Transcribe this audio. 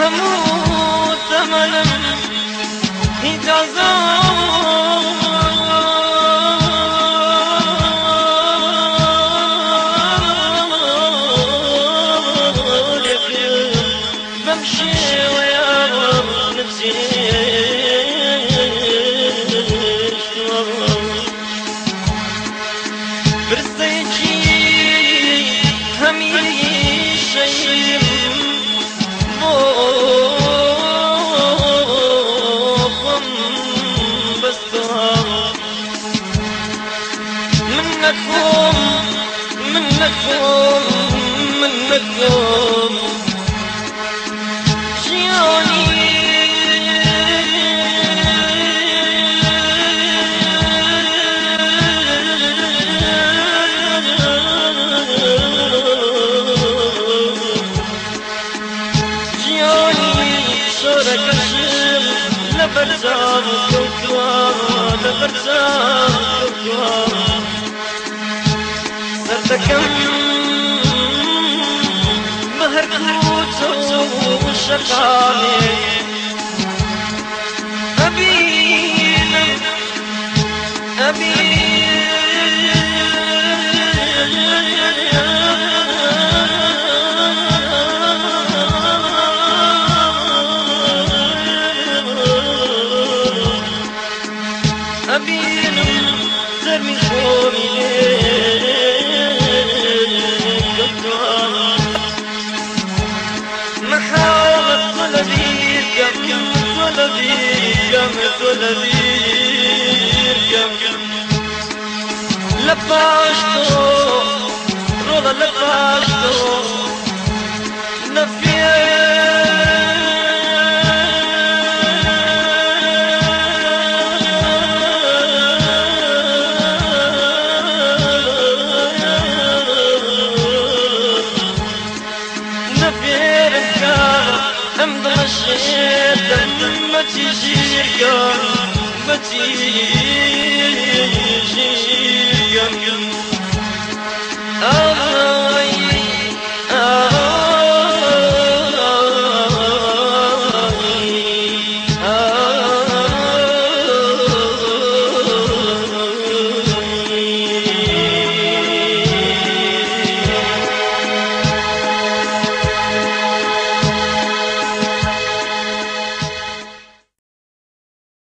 لە هەموو تەمەنم هیچ ئازارێکم بەم شێوەیە نەچێشتووە. پرسێکی هەمیشەیم بۆ خۆم بەستووە. من نەخۆم، من نەخۆم، من نەخۆم ژیانی ژیانی شۆرەکەشم لەبەرچاو کەوتووە، لەبەرچاو کەوتووە. سەردەکەم بە هەر کوچە و شەقامێ، ئەبینم، ئەبینم زەرمی خۆمی لێ کەوتووە. مەحاڵە تۆ لەبیر کەم، تۆ لەبیر کەم، تۆ لەبیر کەم. لە پاش تۆ ڕۆڵە، لە پاش تۆ نەفێرم کە ئەم دڵەشێتم بەچی ژیرکە، بەچی ژیرکە.